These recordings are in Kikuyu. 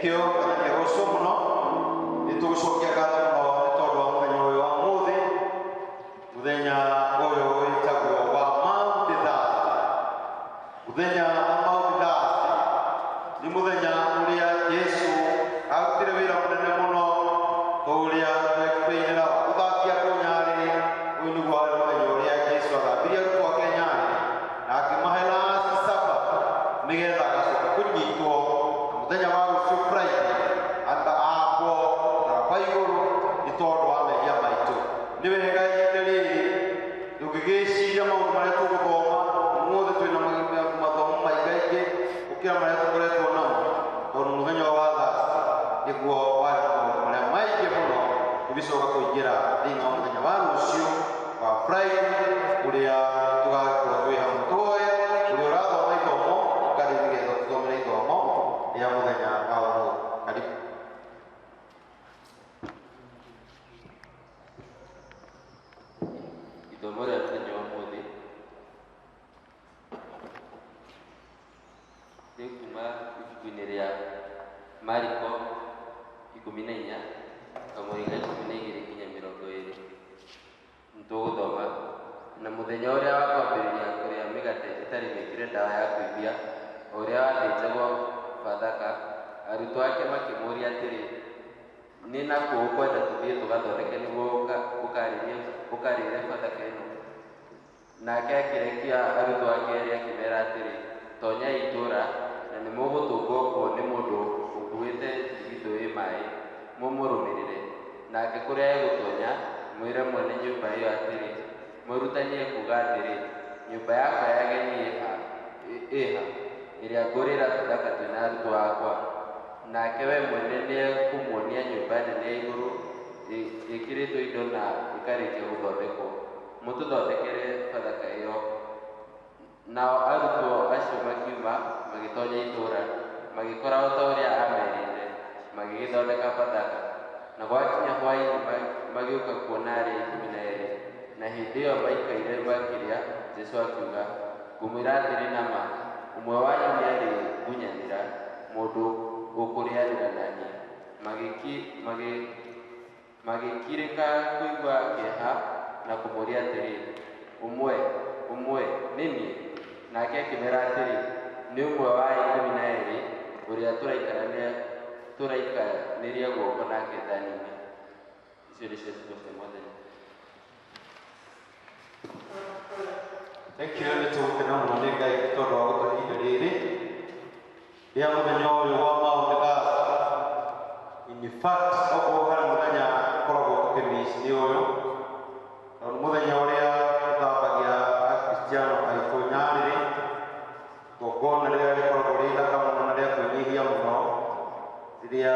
You, Mwathani agocwo mũno. Nĩ tũgũcokia ngatho mũno nĩ tondũ wa mũthenya ũyũ wa ũmũthĩ, mũthenya ũyũ wĩtagwo wa Maundy Thursday. Mũthenya wa Maundy Thursday nĩ mũthenya ũrĩa Jesu arutire wĩra mũnene mũno tũrĩa twekũinĩra wa gũthambia andũ nyarĩrĩ. Ũyũ nĩguo warĩ mũthenya ũrĩa Jesu athambirie arutwo ake nyarĩrĩ na akĩmahe Last Supper nĩgetha agacoka kũnyitwo na mũthenya wa rũciũ Friday ambwo mũtharaba igũrũ nĩ tondũ wa mehia maitũ. Nĩ wega ihinda rĩrĩ tũngĩgĩciria maũndũ marĩa tũgũthoma ũmũthĩ, twĩna mathomo maingaingĩ gũkĩra marĩa tũkoretwo namo, tondũ mũthenya ũyũ wa Thursday nĩguo warĩ na maũndũ marĩa maingĩ mũno, tũgĩcoka kũingĩra thĩinĩ wa mũthenya wa rũciũ wa Friday ũrĩa tũgakorwo twĩ hamwe. Tũhoe ũrĩa ũrathoma ithomo ũkarĩ nĩgetha tũthomere ithomo rĩa mũthenya wa ũmũthĩ. Karibu. Ithomo rĩa mũthenya wa ũmũthĩ rĩ kuma ibuku-inĩ rĩa Mariko 14 kamũhari ga 12 nginya 20. Nĩtũgũthoma na mũthenya ũrĩa wa kwambĩrĩria kũrĩa mĩgate ĩtarĩ mĩkĩre ndawa ya kũimbia, o ũrĩa wathĩnjagwo Bathaka, arutwo ake makĩmũũria atĩrĩ, nĩ na kũ ũkwenda tũthiĩ tũgathondeke nĩguo ũkarĩre Bathaka ĩno? Nake akĩrekia arutwo ake erĩ akĩmera atĩrĩ, tonyai itũũra, na nĩmũgũtũngwo kuo nĩ mũndũ ũkuĩte ndigithũ ĩ maĩ, mũmũrũmĩrĩre. Nake kũrĩa egũtonya, mwĩre mwene nyũmba ĩyo atĩrĩ, mũrutani ekuuga atĩrĩ, nyũmba yakwa ya ageni ĩha, ĩrĩa ngũrĩra Bathaka twĩ na arutwo akwa? Nake we mwene nĩekũmuonia nyũmba nene ya igũrũ ĩkĩrĩtwo indo na ĩkarĩkia gũthondekwo, mũtũthondekere Bathaka ĩyo. Nao arutwo acio makiuma magĩtonya itũũra, magĩkora o ta ũrĩa aamerĩte, magĩgĩthondeka Bathaka. Na gwakinya hwaĩ-inĩ magĩũka kuona arĩa 12. Na hĩndĩ ĩyo maikaire makĩrĩa, Jesũ akiuga, ngũmwĩra atĩrĩ na ma, ũmwe wanyu nĩarĩngunyanĩra, mũndũ ũkũrĩanĩra na niĩ. Magĩkirĩka kũigua kĩeha na kũmũũria atĩrĩ, ũmwe, ũmwe, nĩ niĩ? Nake akĩmera atĩrĩ, nĩ ũmwe wa 12, ũrĩa tũraikanĩria guoko nake thani-inĩ. Icio nĩcio ciugo cia Mwathani. Thank you. Nĩ tũgũkena mũno nĩ Ngai tondũ wa gũtũhe ihinda rĩrĩ rĩa mũthenya ũyũ wa Maundy Thursday. In fact, okorwo harĩ mũthenya ũkoragwo tũkĩmiss nĩ ũyũ, tondũ mũthenya ũrĩa tũthambagia Akristiano aitũ nyarĩrĩ, igongona rĩrĩa rĩkoragwo rĩ ithaka mũno na rĩa kwĩnyihia mũno, rĩrĩa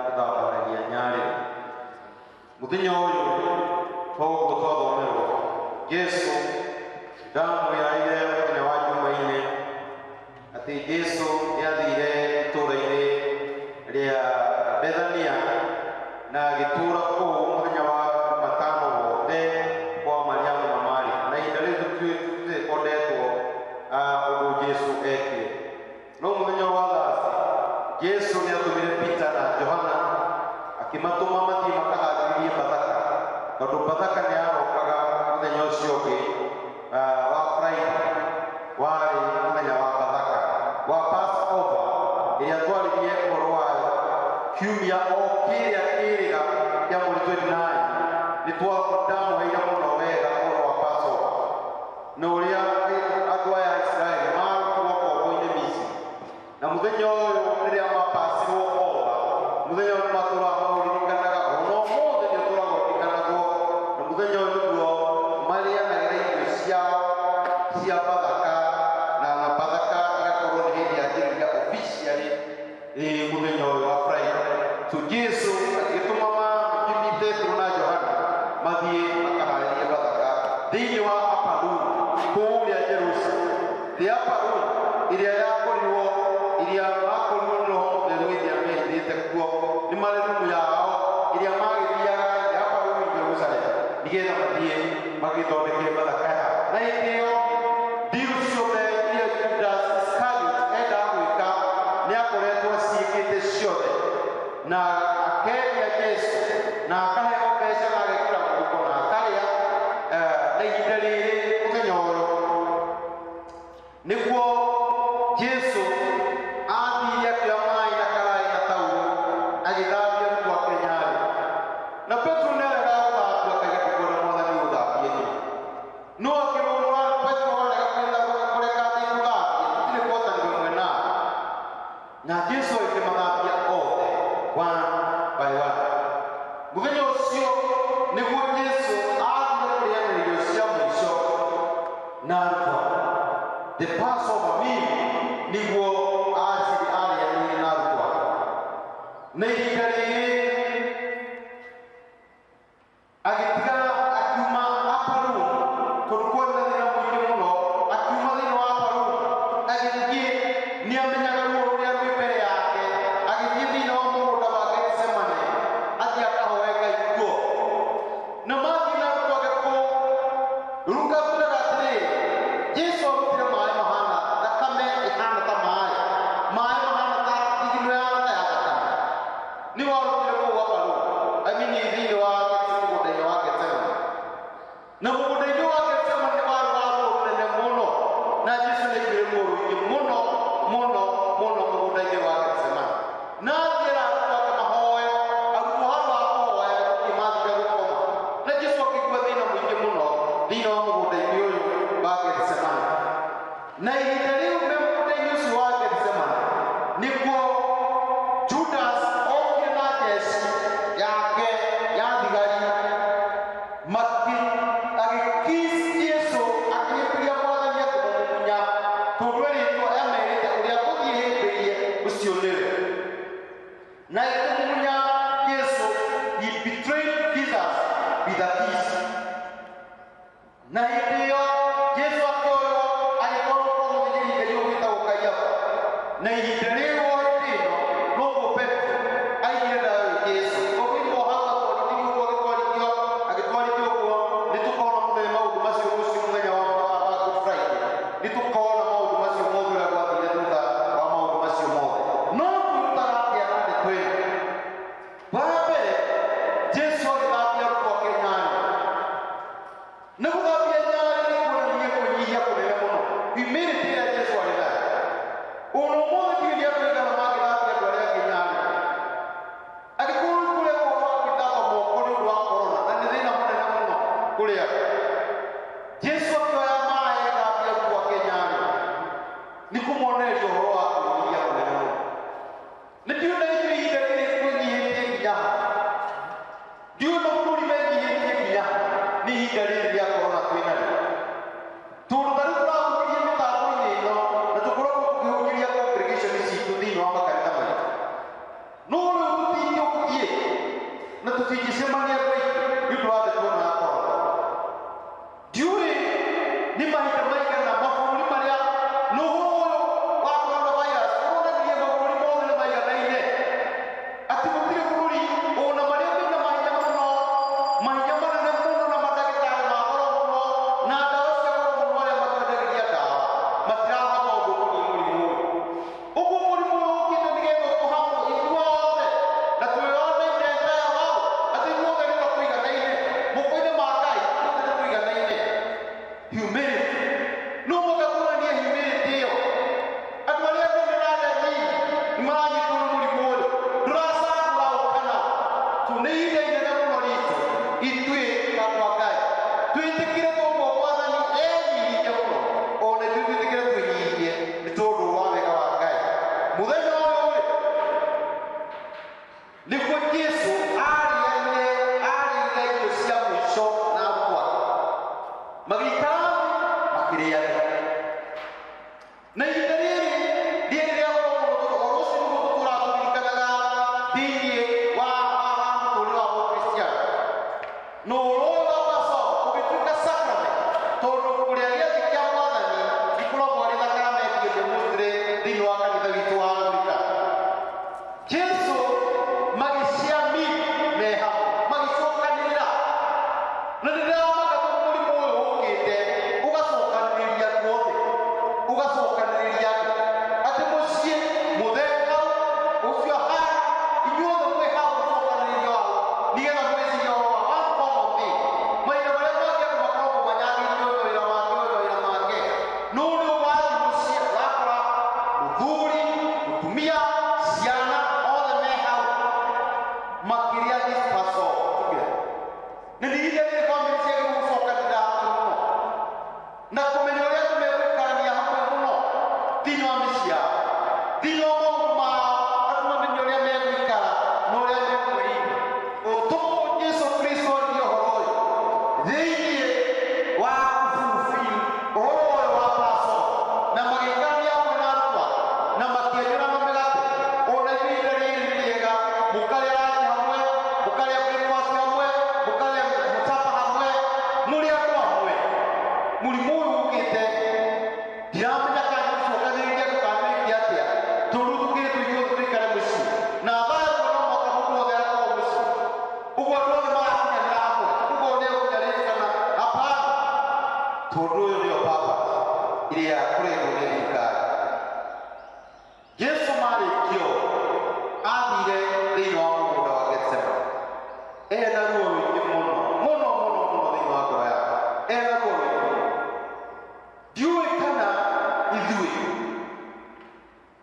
tũthambanagia nyarĩrĩ. Mũthenya ũyũ toguo twathomerwo, Jesu ndamwĩraire mũthenya wa Jumaine atĩ Jesu nĩathire itũũra-inĩ rĩa Bethania na agĩtũũra kũu mũthenya wa Jumatano wothe kwa Mariamu na Maritha, na ihinda rĩu tũtirĩkondetwo ũndũ Jesu ekire. No mũthenya wa Thursday Jesu nĩatũmire Peter na Johana akĩmatũma mathiĩ makaharĩrie Bathaka, tondũ Bathaka nĩyarokaga mũthenya ũcio ũngĩ wa Friday, warĩ mũthenya wa Bathaka wa Passover ĩrĩa twaririe ũhoro wayo kiumia o kĩrĩa kĩrĩga kĩa mweri 29. Nĩ ndamũheire mũno wega ũhoro wa Passover na ũrĩa andũ aya a Isiraeli marutirwo ngombo-inĩ Misiri, na mũthenya ũyũ rĩrĩa mapasirwo over, mũthenya ũyũ nĩmatũraga maũririkanaga ona ũmũthĩ, nĩ ũtũraga ũririkanagwo, na mũthenya ũyũ nĩguo marĩanagĩra irio ciao cia Bathaka, na Bathaka ĩgakorwo nĩ hĩndĩ yanjĩrĩria officially mũthenya ũyũ wa Friday. So Jesu agĩtũma Petero na Johana mathiĩ makaharĩrie Bathaka thĩinĩ wa upper room kũrĩa Jerusalem. The upper room ĩrĩa yakorirwo, ĩrĩa makorirwo nĩ Roho Mũtheru hĩndĩ ĩrĩa mehithĩte kuo, nĩ marĩ rumu yao ĩrĩa magĩthiaga, the upper room in Jerusalem, nĩgetha mathiĩ magĩthondeke Bathaka yao. Na hĩndĩ ĩyo deal ciothe iria Judas Iscariot endaga gwĩka nĩ akoretwo aciĩkĩte ciothe. Na akendia Jesu na akaheo mbeca na agekĩra mũhuko na akarĩa na ihinda rĩrĩ mũthenya ũyũ nĩguo Jesu athire akĩoya maĩ na karaĩ na taurũ agĩthambia arutwo ake nyarĩ na Petro nĩaregaga gũthambio akaiga ndĩkwenda mwathani ũthambie niĩ no akĩrũmũra Petro arega kũreka atĩ gũthambie tũtirĩ ngwatanĩro ĩmwe nake na Jesu agĩkĩmathambia othe one by one. Mũthenya ũcio nĩguo Jesu athire kũrĩanĩra irio cia mũico na arutwo ake. The Passover meal nĩguo aciri arĩanĩire na arutwo ake. Na ihinda rĩrĩ agĩtigana akiuma upper room tondũ kwarĩ na thĩna mũingĩ mũno akiuma thĩinĩ wa upper room agĩthiĩ nĩamenyaga ruo rũrĩa rwĩ mbere yake agĩthiĩ thĩinĩ wa mũgũnda wa Getsemane athiĩ akahoe Ngai kuo na mathiĩ na arutwo ake kũu Luka atwĩraga atĩrĩrĩ Jesu arutire maĩ mahana thakame ĩhana ta maĩ maĩ mahana ta thigino ya ta ya thakame nĩ warutire kũu upper room I mean thĩinĩ wa mũgũnda-inĩ wa Getsemane na mũgũnda-inĩ wa Getsemane nĩ warĩ wa ruo rũnene mũno na Jesu nĩ aiguire ruo rũingĩ mũno mũno mũno mũgũnda-inĩ wa Getsemane na athiĩra arutwo ake mahoe arutwo handũ ha kũhoya gũthiĩ mathire gũkoma na Jesu akĩigua thĩna mũingĩ mũno thĩinĩ wa mũgũnda-inĩ ũyũ wa Getsemane na ihinda rĩu me mũgũnda-inĩ ũcio wa Getsemane nĩkuo Judas okire na jeshi yake ya thigari maki agĩkiss Jesu akĩhĩmbĩria mwathani akĩmũmumunya tondũ erĩtwo amerĩte ũrĩa ngũthiĩ hĩmbĩirie ũcio nĩwe na akĩmumunya Jesu. He betrayed Jesus with a kiss. Na hĩndĩ ĩyo Jesu akĩoywo agĩtwarwo kwa mũthĩnjĩri Ngai ũgwĩtagwo Kaiafa na ihinda rĩu o hĩndĩ ĩno noguo Petro aigire thayũ Jesu koguo hau atwarithirio ũguo agĩtwarithio agĩtwarithio ũguo nĩ tũkona mũthenya maũndũ macio rũciũ mũthenya wa Good Friday nĩ tũkona maũndũ macio mothe ũrĩa gwathire thutha wa maũndũ macio mothe no twĩrutaga atĩa na ndeto ĩno wa mbere Jesu agĩthambia arutwo ake nyarĩ na gũthambia nyarĩ nĩ kuonania kwĩnyihia kũnene mũno humility ĩrĩa Jesu arĩ nayo ona ũmũthĩ ndiũĩ nĩ andũ aigana mangĩthambia andũ arĩa angĩ nyarĩ angĩkorwo kũrĩa ũhoro wa gwĩthamba moko nĩ ũndũ wa corona na nĩ thĩna mũnene mũno kũrĩa Jesu akĩoya maĩ agĩthambia arutwo ake nyarĩ nĩ kũmonereria ũhoro wa kwĩnyihia kũnene mũno nĩ ndiũĩ na ithuĩ ihinda rĩrĩ twĩnyihĩtie nginya ha ndiũĩ mabũrũri menyihĩtie nginya ha nĩ ihinda rĩrĩ rĩa corona twĩnarĩo tondũ ta rĩu tũrahunjĩria mĩtambo-inĩ ĩno na tũkoragwo tũkĩhunjĩria congregation citũ thĩinĩ wa makanitha maitũ no rĩu tũtingĩgũthiĩ na tũtingĩcemania andũ aingĩ nĩ ũndũ wa ndeto ĩno ya corona ndiũĩ nĩ mahinda maigana mabũrũri marĩa na ũhoro ũyũ wa corona. Thĩinĩ wa kũbubiri ũhoro ũyũ wa Passover, na magĩikarania hamwe na arutwo na makĩenjũrana mĩgate. Ona ihinda rĩrĩ nĩ rĩega, mũkarĩa lunch hamwe, mũkarĩa breakfast hamwe, mũkarĩa supper hamwe, mũrĩ andũ amwe. Mũrimũ ũyũ ũkĩte, ndiramenya kana nĩũcokanĩrĩria ndũkanĩrĩrie atĩa, tondũ tũkĩrĩtwo ithuothe tũikare mũciĩ na thaa ĩmwe no mũhaka mũndũ wothe agakorwo mũciĩ. Ũguo andũ othe marakinyanĩra hamwe, ũguo nĩ ũkũnyarĩrĩkana? Hapana, tondũ ũyũ nĩyo purpose ĩrĩa kũrendwo nĩ thirikari. Jesu marĩkio athire thĩinĩ wa mũgũnda wa Getsemane ena ruo rũingĩ mũno mũno mũno mũno thĩinĩ wa ngoro yake, ena ruo rũingĩ mũno. Ndiũĩ kana ithuĩ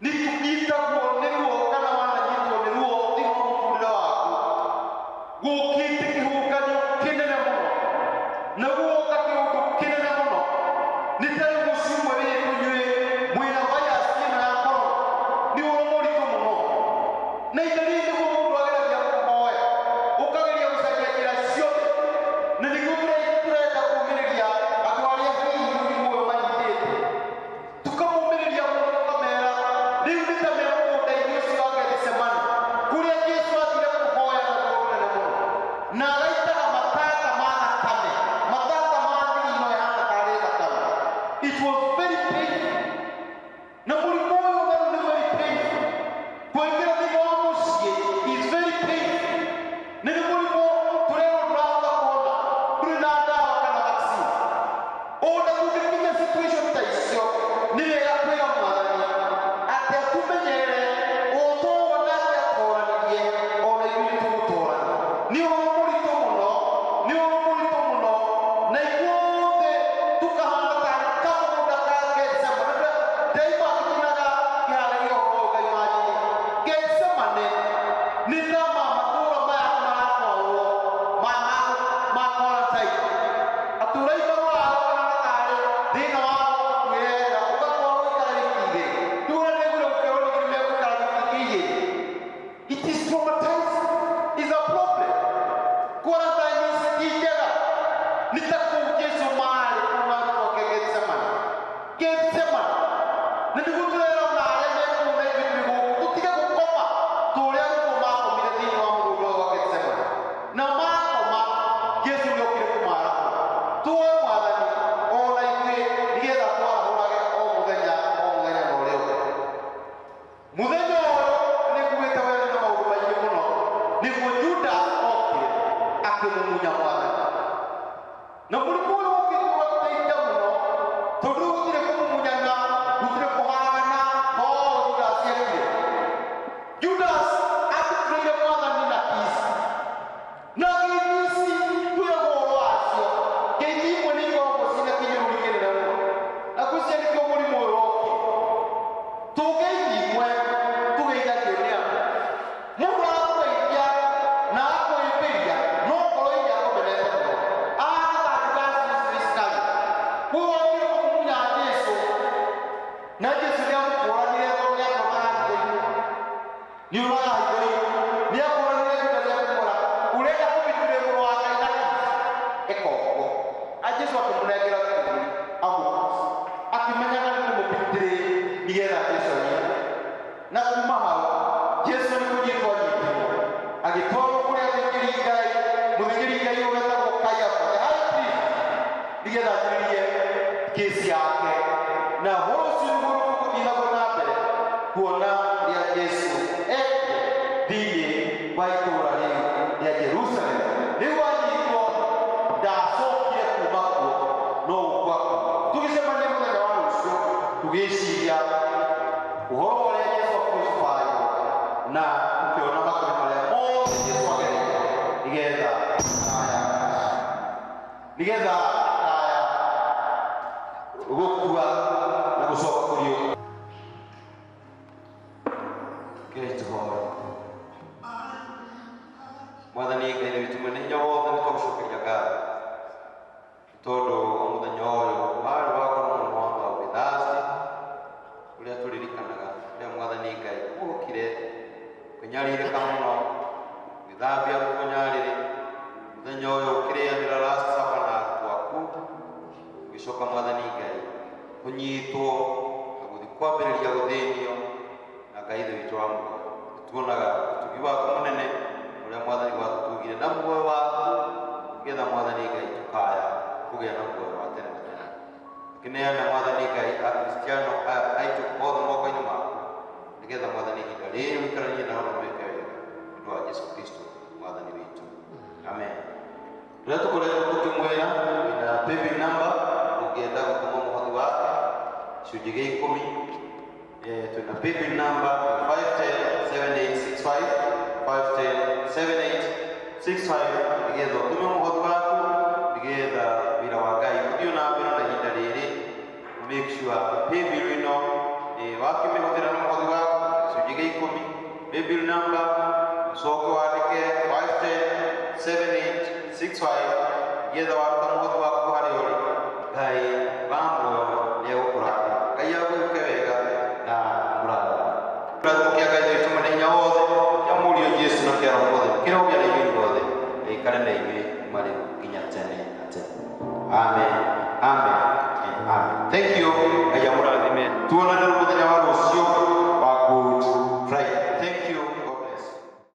nĩ tũnyitagwo nĩ ruo kana wananyitwo nĩ ruo thĩinĩ wa mũtũrĩre waku. Gũkĩte kĩhuhũkanio kĩnene mũno na guoka kĩũndũ kĩnene mũno, nĩ ta rĩu mũciĩ ũmwe wĩrĩtwo inyuĩ mwĩna virus ĩno ya corona. Nĩ ũhoro mũritũ mũno, na ihinda rĩrĩ nĩguo mũndũ ageragia kũhoya, ũkageria gũcaria njĩra ciothe, na nĩguo tũrenda kũũmĩrĩria andũ arĩa hihi mũrimũ ũyũ manyitĩte. Tukamũmĩrĩria mũno, tũkamera rĩu nĩ ta me mũgũnda-inĩ ũcio wa Getsemane kũrĩa Jesu athire kũhoya na ruo rũnene mũno na agaitaga matata ma thakame, matata ma thigino ĩhana tarĩ thakame. It was very painful. Na mũrimũ ũyũ naru nĩ very painful. Kũingĩra thĩinĩ wa mũciĩ is very painful. Nĩ mũrimũ tũrerwo ndũrahota kuona, ndũrĩ na ndawa kana vaccine. Ona tũngĩkinya situation ta icio, nĩ wega kwĩra Mwathani atĩ atũmenyerere o toguo nake atoranirie, ona ithuĩ nĩtũgũtorania. Nĩ ũhoro mũritũ mũno, nĩ ũhoro mũritũ mũno, na ithuothe tũkahana tarĩ kamũgũnda ka Getsemane. Ndaigua akĩinaga kĩharĩria ũhoro ũyũ. Ngai wanjie Getsemane nĩ ta ma matũũra maya maratwarwo ma quarantine. Atũũra imarũraga ũkahana tarĩ thĩna wa kwĩrera, ũgatwarwo ũikare wiki 2. Rĩu ũrĩa ndaiguire gũkĩrwo ningĩ nĩ megũikara wiki 2. It is traumatizing, is a problem. Quarantine is ti njega. Nĩ ta kũu Jesu marĩ kuma arutwo ake Getsemane. Getsemane na nĩguo tũrerwo na arĩa me kũu na ithuĩ twĩ gũkũ tũtige gũkoma ta ũrĩa arutwo makomire thĩinĩ wa mũgũnda ũyũ wa Getsemane. Na makoma, Jesu nĩokire kũmarahũra. Tuoe Mwathani ona ithuĩ nĩgetha twarahũrage o mũthenya o mũthenya na ũrĩa ũngĩ. Mũthenya ũyũ nĩnguĩte wega na maũndũ maingĩ mũno, nĩguo Judas okire akĩmumunya Mwathani. Na mũrimũ ũyũ ũkĩte ũgatũteithia mũno, tondũ gũtirĩ kũmumunyana, gũtirĩ kũhagana no Judas ekire. Judas atũtũrĩire Mwathani na kiss, na ngeithi ici twĩragwo ũhoro wacio. Ngeithi imwe nĩ ikoragwo ciĩna kĩnyũrũri kĩnene mũno, na ngwĩciria nĩkĩo mũrimũ ũyũ wokire. Tũngeithi imwe tũgeithagio nĩ andũ, mũndũ arakũgeithia na akwĩmbĩria, no ngoro-inĩ akũmenete mũno, ahana ta Judas Iscariot. Koguo okire kũmumunya Jesu, na Jesu nĩ amũkũranire tondũ nĩ akoraga hitho-inĩ, nĩ ũraga hitho-inĩ, nĩ akũranire Juda rĩa kũmwĩra, "Ũrenda kũmĩturĩra mũrũ wa Ngai na kiss? Ĩka ũguo." A Jesu akĩmũnengera kĩgũri amũkiss, akĩmenyaga nĩ kũmũbitĩrĩ nĩgetha Jesu anyitwo. Na kuma hau Jesu nĩ kũnyitwo anyitirwo, agĩtwarwo kũrĩ athĩnjĩri Ngai, mũthĩnjĩri Ngai ũyũ wetagwo Kaiafa, the high priest, nĩgetha anjĩrĩrie kesi yake. Na ũhoro ũcio nĩguo tũgũthiĩ naguo na mbere kuona rĩa Jesu ekire thĩinĩ wa itũũra rĩu rĩa Jerusalem. Rĩu anyitwo, ndacokire kuma kuo, no gũkua kuo. Tũgĩcemania mũthenya wa rũciũ tũgĩciria ũhoro ũrĩa Jesu acrucified na ũkĩona makinya marĩa mothe Jesu agereire nĩgetha akaya gũkua na gũcoka kũriũka. Ngai, tũhoe. Mwathani Ngai witũ mwene hinya wothe, nĩ twagũcokeria ngatho tondũ o mũthenya ũyũ warĩ wa goro mũno wa maũndũ Thursday, ũrĩa tũririkanaga ũrĩa Mwathani Ngai wokire ũkĩnyarirĩka mũno, ũgĩthambia arutwo nyarĩrĩ, mũthenya ũyũ ũkĩrĩanĩra last supper na Ũgĩcoka Mwathani Ngai kũnyitwo na gũthiĩ kwambĩrĩria gũthĩnio na Ngai Ithe witũ wa muoyo. Nĩtuonaga ũtugi waku mũnene ũrĩa Mwathani watũtugire na muoyo waku nĩgetha Mwathani Ngai tũkaya kũgĩa na muoyo wa tene na tene. Tũkĩneana Mwathani Ngai Akristiano aya aitũ othe moko-inĩ maku nĩgetha Mwathani ihinda rĩrĩ ũikaranie nao na ũmeke wega nĩ ũndũ wa Jesu Kristo Mwathani witũ. Amen. Rĩrĩa tũkoretwo tũkĩmwĩra wĩna paybill number ũngĩenda gũtũma mũhothi wake gĩcunjĩ gĩa ikũmi, twĩna paybill number 5107865, 5107865, nĩgetha ũtũme mũhothi waku nĩgetha wĩra wa Ngai ũthiĩ na mbere na ihinda rĩrĩ. Make sure paybill ĩno wakĩmĩhũthĩra na mũhothi waku gĩcunjĩ gĩa ikũmi, paybill number ũcoke wandĩke 5107865 nĩgetha waruta mũhothi waku harĩa ũrĩ, Ngai wa muoyo nĩ egũkũrathima. Ngai agwĩke wega na mũrathime. Kĩrathimo kĩa Ngai witũ mwene hinya wothe, kĩa Mũriũ Jesu na kĩa Roho Mũtheru kĩrogĩa na inyuĩ inyuothe na ikare na inyuĩ kuma rĩu nginya tene na tene. Amen, amen and amen. Thank you. Ngai amũrathime. Tuonane.